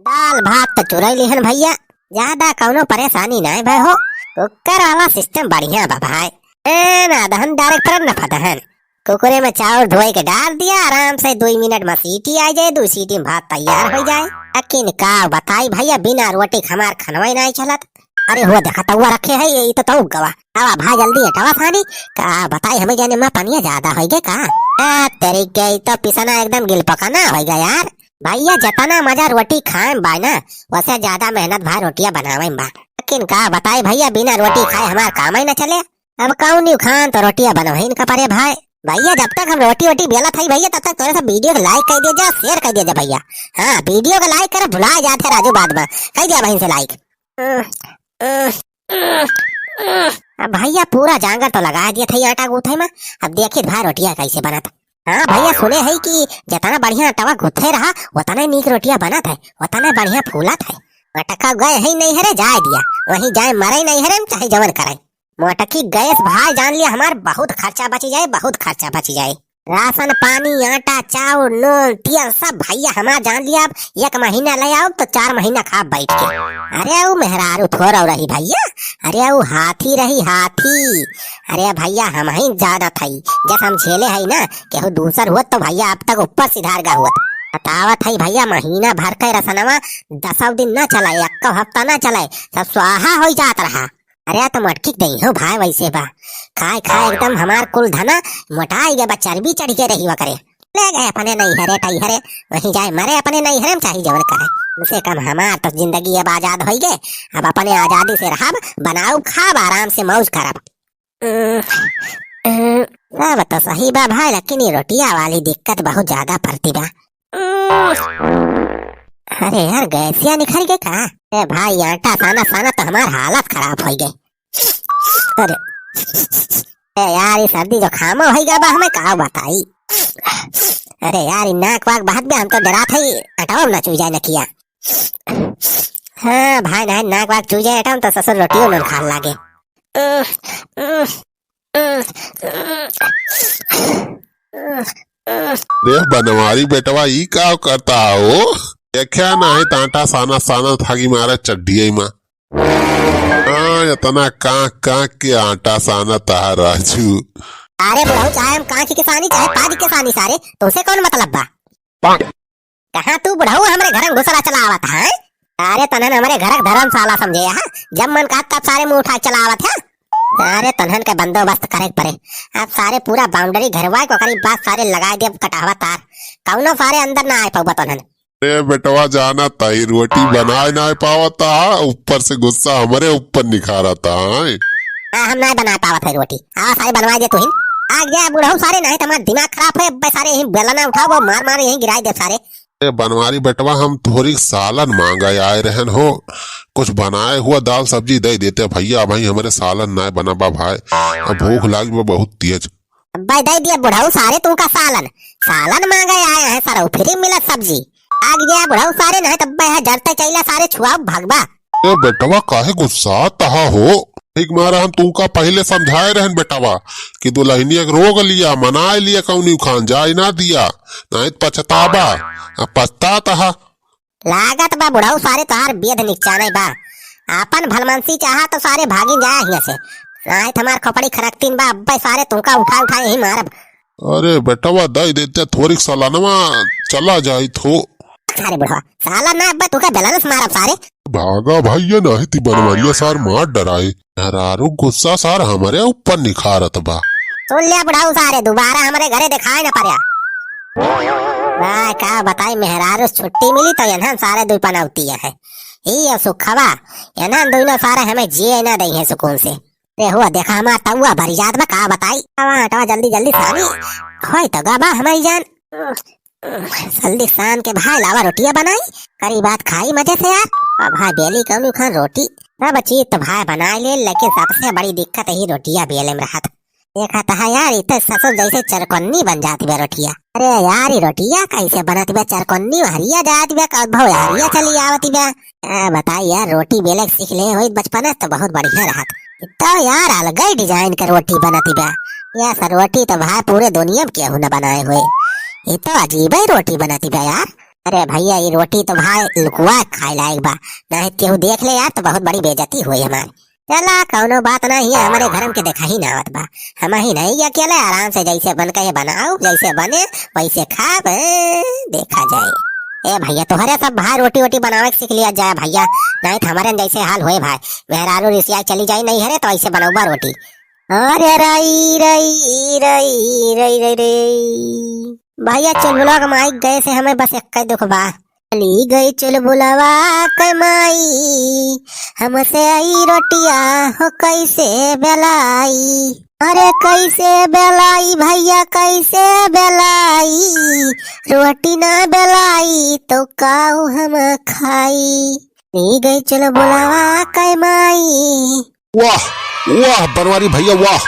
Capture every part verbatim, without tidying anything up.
दाल भात तो चुरई लिहन भइया, ज्यादा कउनो परेशानी नाहीं भए हो। कुकर वाला system बढ़िया बा भाई। ए ना दहन direct पर न फदहन। कुकरे में चाउर धोए के डाल दिया, आराम से दुइ मिनट में सीटी आ जाए, दुइ सीटी में भात तैयार होइ जाए। लेकिन का बताई भइया, बिना रोटी के हमार खनवई नाहीं चलत। अरे हो देखा तउआ रखे है, ये तो तउ गवा। आवा भाई जल्दी हटावा सानी। का बताई हमें जाने में पनिया ज्यादा होइ गए का? ए तेरी गई तो पिसना एकदम गिल पकाना होइ गया यार। भइया, जतना मजा रोटी खाए में बा ना, वसे ज्यादा मेहनत भाई रोटिया बनावे में बा। लेकिन का बताई भइया, बिना रोटी खाए हमार काम ही न चले। अब कउनी खान तो रोटिया बनवही न का परे भाई। भइया, जब तक हम रोटी वोटी बेलत हई भइया, तब तक तोरे सब video के like कइ दिया जा, share कइ दिया जा भइया। हाँ, video के like करे भुला जात है राजू बाद में, कइ दिया बहिन से like। अब भइया, पूरा जांगर तो लगा दिया था आटा गूंथे में। अब देखित भाई रोटिया कैसे बनत। हाँ भइया, सुने है कि जितना बढ़िया आटावा गूंथे रहा, उतना ही नीक रोटिया बनत है, उतना ही बढ़िया फूलत है। मटका गए है नहीं हरे, जाए दिया, वहीं जाए मरे नहीं हरे, चाहे जवन करे। मोटकी गैस भाई जान लिया हमार बहुत खर्चा बची जाए, बहुत खर्चा बची जाए। राशन पानी, आटा, चाउर, नून, तेल सब भइया हमार जान लिया, अब एक महीना ले आओ तो चार महीना खा बैठ के। अरे ऊ मेहरारू थोड़ा रही भइया, अरे ऊ हाथी रही हाथी। अरे भइया हम ही जानत हई, जस हम झेले हई ना, केहू दूसर होत तो भइया अब तक ऊपर सिधार गा होत। बतावत हई भइया महीना भर के रसनवा दसौ दिन ना चले, एक्को हफ्ता ना चले, सब स्वाहा होइ जात रहा। अरे तो मटकी के दही हो भाई वैसे बा। खाए खाए एकदम हमार कुल धना मोटाई गए बा, चर्बी चढ़ के रही वकरे। ले गए अपने नैहरे टैहरे, वहीं जाए मरे अपने नैहरे में चाहे जवन करे। कम से कम हमार तो जिंदगी अब आजाद होइ गए, अब अपने आजादी से रहब, बनाउब खाब आराम से मौज करब। उम, उम, सब तो सही बा भाई, लेकिन ये रोटिया वाली दिक्कत बहुत ज्यादा पड़ती बा। अरे यार, गैसिया निकल गए का? ए भाई, आटा साना साना तो हमार हालत खराब होइ गए। अरे, ए यार, ये सर्दी जुकामो होइ गया बा, हमें का बताई। अरे यार, ये नाक वाक बहत बे, हम तो डरात है, अटवा ना चू जाए नकिया। हाँ भाई, ना नाक वाक चू जाए अटवा तो ससुर रोटियो न खान लागे। अरे बनवारी बेटवा, ई का करता हो? देखा ना है, तांटा साना साना थाकी मारा चड्ढिया में। हाँ, इतना कांक कांक के आटा साना तहा राजू। अरे बुढ़ऊ, चाहे हम कांक के सानी, चाहे पाद के सानी सारे, तुमसे कौन मतलब बा? कहाँ तू बुढ़ऊ हमरे घर में घुसरा चला आवत है? सारे तनहन हमरे घर के धर्मशाला समझे है, जब मन कहा तब सारे मुंह उठा चला आवत है। सारे तनहन के बंदोबस्त करे के पड़े। अब सारे पूरा boundary घेरवा के ओकरी बाद सारे लगाए देब कटहवा तार, कौनो सारे अंदर ना आए पउबा तनहन। ए बेटवा, जाना ताई रोटी बनाए ना पावत हा, ऊपर से गुस्सा हमरे ऊपर निखारत हा। हाँ, हम ना बना पावत है रोटी। आवा सारे बनवा दे तुहिन। आग जा बुढ़ऊ सारे, नहीं तो हमार दिमाग खराब है। अब्बे सारे यहीं बेलना उठाओ, वो मार मार यहीं गिराई दे सारे। ए बनवारी बेटवा, हम थोड़ी सालन मांगा आए रहन हो, कुछ बनाए हुआ दाल सब्जी दे देते भइया, भाई हमरे सालन ना बना बा भाई, अब भूख लाग बा बहुत तेज। अब्बे दे दिया बुढ़ऊ सारे तुमका सालन, सालन मांगे आए हैं सर, free मिलत सब्जी। आग गया बुढ़ऊ सारे, नहीं तब्बे है जरते चैला सारे छुआब भगबा। ए बेटवा, काहे गुस्सा तहा हो? ठीक मारा हम तुमका पहले समझाए रहन बेटवा कि दुल्हनिया के रोक लिया, मनाए लिया, कौनी खान जाए ना दिया, नहीं तो पछताबा। अब पछता तहा। लागत बा बुढ़ऊ सारे तोहार बेद निकचाने बा। आपन भलमनसी चाहा तो सारे भागिन जाए हियां से। नाहीं तो हमार खोपड़ी खनकतीन बा, अब्बे सारे तुमका उठा उठा यहीं मारब। अरे बेटवा, दे देते थोड़ीक सालनवा, चला जाई थो। अरे बुढ़वा, सालन ना अब्बे तुमका बेलन से मारब सारे। भागा भइया, नाहीं ती बनवरिया सार मार डराए। मेहरारू गुस्सा सार हमरे ऊपर निखारत बा। सुन लिया बुढ़ऊ सारे, दोबारा हमरे घरे दिखाए न पड़े। वाह, का बताई, मेहरारू से छुट्टी मिली तो एनहन सारे दुई पनौती है। ई और सुखवा, एनहन दोनों सारे हमें जिए ना दई है सुकून से। रे हुआ, देखा हमार तउआ भरी जात बा, का बताई। आवा, हटवा जल्दी जल्दी सानी। होई तो गबा हमारी जान। जल्दी सान के भाई लावा रोटिया बनाई, करी बात खाई मजे से यार। अब भाई बेली कौन खान रोटी। सब चीज तो भाई बनाए ले, लेकिन सबसे बड़ी दिक्कत यही रोटिया बेले में रहत। देखा तहा यार, इतने ससुर जैसे चरकन्नी बन जाती बे रोटिया। अरे यार, ये रोटिया कैसे बनत बे? चरकन्नी हरिया जात बे, कब हरिया चली आवत बे। आ, बताई यार, रोटी बेले के सीख ले होई बचपन से तो बहुत बढ़िया रहत। इतना यार अलग ही design के रोटी बनत बे। ये सर रोटी तो भाई पूरे दुनिया में केहू न बनाए हुए। ये तो अजीब ही रोटी बनत बे यार। अरे भइया, ई रोटी तो भाई लुकवा के खाए लायक बा, नाहीं केहू देख ले यार तो बहुत बड़ी बेइज्जती होई हमार। चला, कउनो बात नाहीं है, हमरे घर में के देखा ही ना आवत बा, हम ही नहीं अकेले आराम से जैसे बन के बनाउब, जैसे बने वैसे खाब, ए, देखा जाए। ए भइया, तोहरे सब भाई रोटी वोटी बनावे के सीख लिया जाए भइया, नाहीं तो हमरे जैसे हाल होए भाई, मेहरारू रिसिया चली जाई नैहरे तो ऐसे बनउबा रोटी। अरे रई, रई, रई, रई, रई, रई। भइया, चुलबुलवा के माई के गए से हमें बस एक दुख बा। चली गई चुलबुलवा के माई, हमसे आई रोटिया हो कैसे बेलाई। अरे कैसे बेलाई भइया, कैसे बेलाई, रोटी ना बेलाई तो काऊ हम खाई। चली गई चुलबुलवा के माई। वाह, वाह बनवारी भइया, वाह,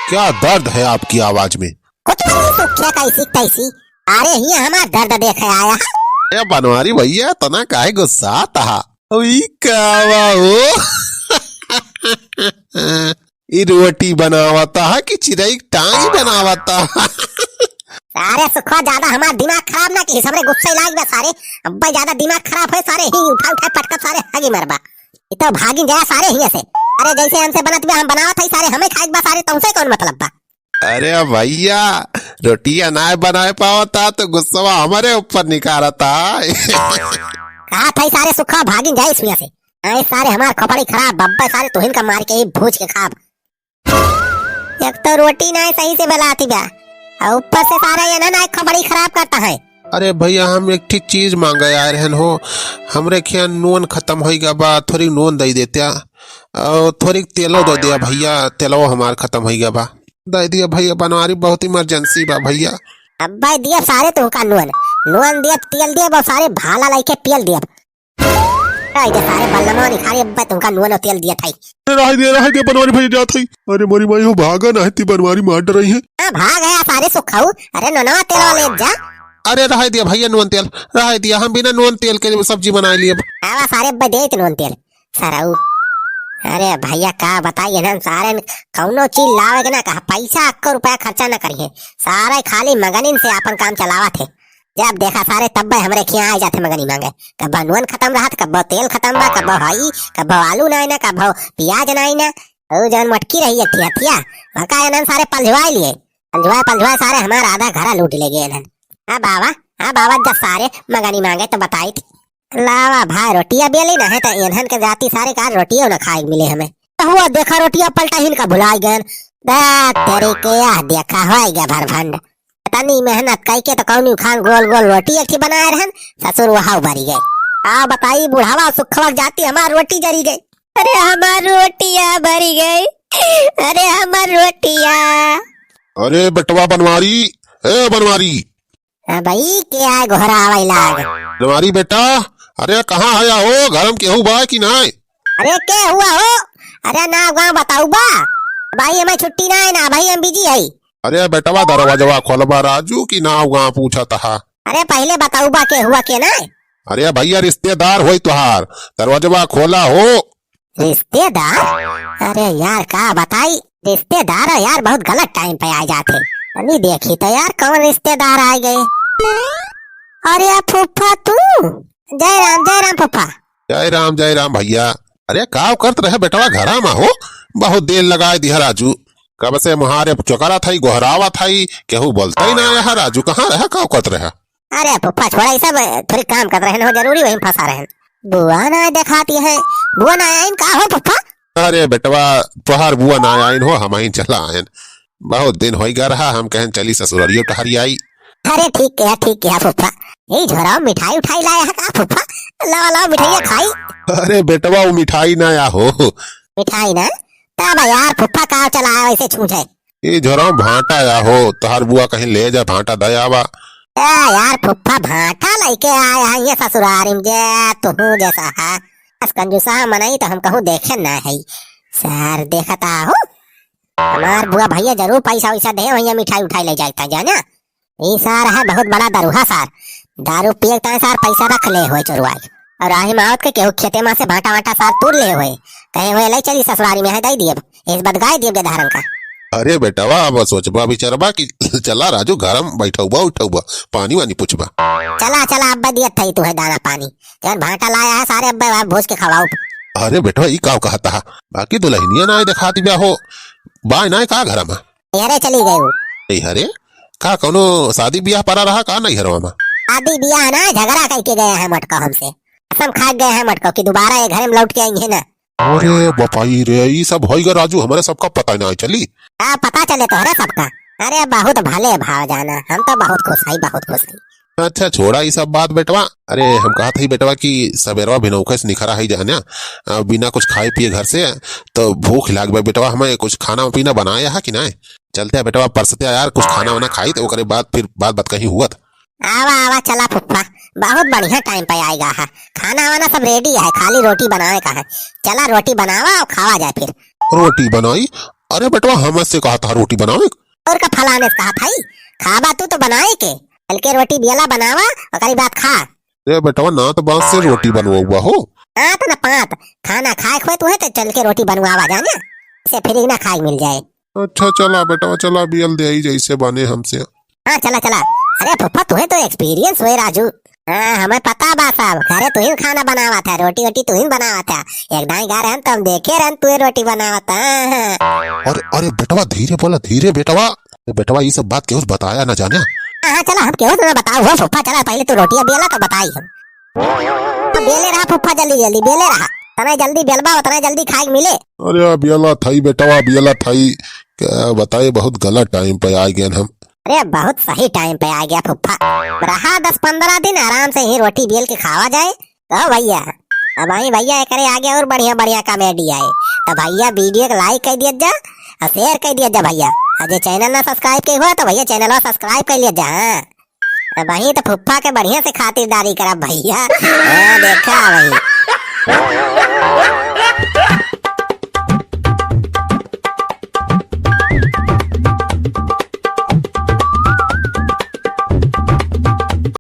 क्या दर्द है आपकी आवाज में। कुछ नहीं, सुखिया कैसी तैसी। अरे हिया हमार दर्द देखे आया। ए बनवारी भइया, तना काहे गुस्सात हा? ई का बा हो? ई रोटी बनावत हा कि चिरई टांग बनावत हा? सारे सुखवा, ज्यादा हमार दिमाग खराब ना किहिस, हमरे गुस्से लाग बा सारे। अब्बे ज्यादा दिमाग खराब है सारे, ही उठा उठा पटका सारे हगी मरबा। ई तो भागिन जाए सारे हिया से। अरे जैसे हमसे बनत बा हम बनावत है सारे, हमें खाए के बा सारे, तुमसे कौन मतलब बा? अरे भइया, रोटिया नाय बनाए पावत हा तो गुस्सवा हमरे ऊपर निकारत हा। कहा था सारे सुखा भागिन जाए इसमें से। आए सारे हमार खोपड़ी खराब, बब्बे सारे तुहिन का मार के ही भूज के खाब। एक तो रोटी नाय सही से बेलाती बा, और ऊपर से सारा ये ना नाय खोपड़ी खराब करता है। अरे भइया, हम एक ठे चीज मांगे आए रहन हो, हमरे खिया नून खतम होई गा बा, थोड़ी नून दई देत्या, और थोड़ी तेलो दे दिया भइया, तेलो हमार खतम होई गा बा। दे दिया भइया बनवारी, बहुत emergency बा भइया। अब्बे दिया सारे तुहका नून, नून दिया, तेल दिया, बस सारे भाला लइके पेल दिया। आई दे सारे बल्लमा निखारी, अब्बे तुहका नून और तेल दिया थाई। अरे रह दिया, रह दिया बनवारी भइया जात हई। अरे मोरी माई हो भागा, नाहीं ती बनवारी मार डरई है। हाँ भाग गया सारे सुखाऊ। अरे नूनवा तेलवा ले जा। अरे रह दिया भइया नून तेल, रह दिया, हम बिना नून तेल के सब्जी बनाए लिए। आवा सारे अब्बे दे नून तेल। सरऊ। अरे भइया का बताई इन्हन सारे न कौनो चीज लावे के ना कहा, पैसा अक्को रुपया खर्चा ना करिए, सारे खाली मगनिन से आपन काम चलावत है। जब देखा सारे तब्बे हमरे खिया आ जाते मगनी मांगे, कब्बो नून खतम रहत, कब्बो तेल खतम बा, कब्बो हई, कब्बो आलू नाई ना, कब्बो पियाज नाई ना। ऊ जौन मटकी रही है थिया थिया, वका इन्हन सारे पलझवाए लिए, पलझवाए पलझवाए सारे हमार आधा घरा लूट ले गए इन्हन। हाँ बाबा, हाँ बाबा, जब सारे मगनी मांगे तो बताई थी। लावा भाई, रोटिया बेली ना है तो इन्हन के जाति सारे का रोटियो ना खाए के मिले हमें। तो हुआ देखा रोटिया पलटा हिन का भुलाई गए। दा तेरे के यह देखा होई गया भरभंड। इतनी मेहनत कई के तो कौनी खान गोल गोल रोटी एक ठे बनाए रहन, ससुर वहाव बरी गए। आ बताई बुढ़ावा सुखवा जाति हमार रोटी जरी गई। अरे हमार रोटिया बरी गई, अरे हमार रोटिया। अरे बेटवा बनवारी, ए बनवारी, हाँ भाई, के आए गोहरा आवाई लाग। बनवारी बेटा, अरे कहाँ है हो? घर में केहू बा कि नाय? अरे के हुआ हो? अरे नाव गाँव बताऊ बा। भाई हमें छुट्टी ना है ना भाई, हम busy है। अरे बेटवा दरवाजवा खोलबा राजू कि नाव गाँव पूछत हा। अरे पहले बताऊ बा के हुआ के नाय। अरे भइया रिश्तेदार होई तुहार, दरवाजवा खोला हो। रिश्तेदार? अरे यार का बताई, रिश्तेदार यार बहुत गलत time पे आ जाते। तनी देखी तो यार कौन रिश्तेदार आ गए। अरे फूफा तू? जय राम, जय राम फूफा। जय राम, जय राम भइया। अरे का करत रहे बेटवा घरा में हो? बहुत देर लगाए दिया राजू। कब से मुहारे चोकरा था, गोहरावा था, केहू बोलता ही ना रहा। राजू कहाँ रहा, का करत रहा? अरे फूफा छोड़ा ये सब, थोड़ी काम कर रहे हो, जरूरी वहीं फंसा रहे। बुआ ना देखाती है, बुआ ना आइन का हो फूफा? अरे बेटवा, तोहार बुआ ना आइन हो, हम ही चला आयन। बहुत दिन होई गा रहा, हम कहन चली ससुररियो टहरी आई। अरे ठीक है, ठीक है फूफा। यही झोरा में मिठाई उठाई लाया है का फूफा? लावा लावा मिठाइया खाई। अरे बेटवा, वो मिठाई ना या हो। मिठाई ना? तब यार फूफा का चला आया वैसे छूछे। ई झोरा में भांटा या हो, तोहार बुआ कहीं ले जा भांटा दे आवा। ए यार फुफ्फा भांटा लइके आए हैं ये ससुरारी में जे तुहू जैसा है। बस कंजूसा मनई तो हम कहूँ देखे ना है। सार देखता हो। हमार बुआ भइया जरूर पैसा वैसा दे भइया मिठाई उठाई ले जाता जाना। ई सार है बहुत बड़ा दरुहा सार। दारू पिए ताए सार पैसा रख ले होए चोरवाई। और राही में आवत के केहू खेते मा से भांटा वांटा सार तूर ले होए। कहे होए ले चली ससुरारी में है दई दिए। इस बदगाए दिए बेधारन का। अरे बेटवा, अब सोचबा विचारबा कि चला राजू, घर में बैठौबा उठौबा, पानी वानी पूछबा। चला, चला, अब्बे दियत थई तुहे दाना पानी। जौन भांटा लाया है सारे अब्बे वहाँ भूज के खवाउब। अरे बेटवा, ई का कहत हा? बाकी दुलहिनिया नाय देखात बा हो। बाय नाय का घर में? नैहरे चली गई हूँ। नैहरे? का कौनो शादी बियाह पड़ा रहा का नैहरवा में? शादी बियाह ना, झगड़ा करके गए हैं मटको हमसे। कसम खा गए हैं मटको कि दोबारा ये घर में लौट के आएंगे ना। अरे बपाई रे, ई सब होइगा राजू, हमरे सबका पता ना चली। का पता चले तोहरे सबका? अरे बहुत भले भाव जाना, हम तो बहुत खुश हई, बहुत खुश हई। अच्छा छोड़ा ई सब बात बेटवा। अरे हम कहत हई बेटवा कि सबेरवा भिनौखे से निखरा हई जाने, आ, बिना कुछ खाए पिए घर से, तो भूख लाग बा बेटवा, हमें कुछ खाना पीना बनाए हा कि नाय? चलते हैं बेटवा, परसते हैं यार, कुछ खाना वाना खाई तो ओकरे बाद फिर बात बात कहीं हुआ था। आवा, आवा, चला फुफ्फा, बहुत बढ़िया टाइम पे आएगा है। खाना वाना सब रेडी है, खाली रोटी बनावे का है। चला रोटी बनावा और खावा जाए फिर। रोटी बनाई? अरे बेटवा, हमसे कहा था रोटी बनावे? और का फलाने से कहा था ही? खाबा तू तो बनाए के। चल के रोटी बेला बनावा, ओकरी बाद खा। अरे बेटवा, नात बांस से रोटी बनवा हुआ हो। नात न पात, खाना खाए खोए तू है तो चल के रोटी बनवावा जाने, से फिर ना खाए मिल जाए। अच्छा चला बेटवा, चला बेल दे आई जैसे बने हमसे। हाँ, चला, चला। अरे फुफ्फा, तुहे तो experience हुए राजू। हाँ, हमें पता बा सब। घरे तू ही खाना बनावत है, रोटी वोटी तू ही बनावत है। एक दाई गा रहन तो हम देखे रहन तू ही रोटी बनावत है। अरे, अरे बेटवा, धीरे बोला, धीरे बेटवा। अरे बेटवा, ई सब बात केहू से बताया ना जाने। हाँ, हाँ, चला, हम केहू से ना बताऊ हो फुफ्फा, चला, पहले तू रोटिया बेला तो बताई हम। तो बेले रहा फुफ्फा, जल्दी, जल्दी बेले रहा। उतना जल्दी बेलबा, उतना जल्दी खाए के मिले। अरे बेला थाई बेटवा, बेला थाई। क्या बताए, बहुत गलत टाइम पे आ गए हम। अरे बहुत सही टाइम पे आ गया फुफ्फा। रहा दस पन्द्रह दिन आराम से ही रोटी बेल के खावा जाए। तो भैया, अब आई भैया, एकरे आगे और बढ़िया बढ़िया कॉमेडी आए। तो भैया वीडियो को लाइक कर दिया जा और शेयर कर दिया जा भैया। और जे चैनल ना सब्सक्राइब के हुआ तो भैया चैनल सब्सक्राइब कर लिया जा। हाँ, अब वही तो फुफ्फा के बढ़िया से खातिरदारी करा भैया। हाँ, देखा वही।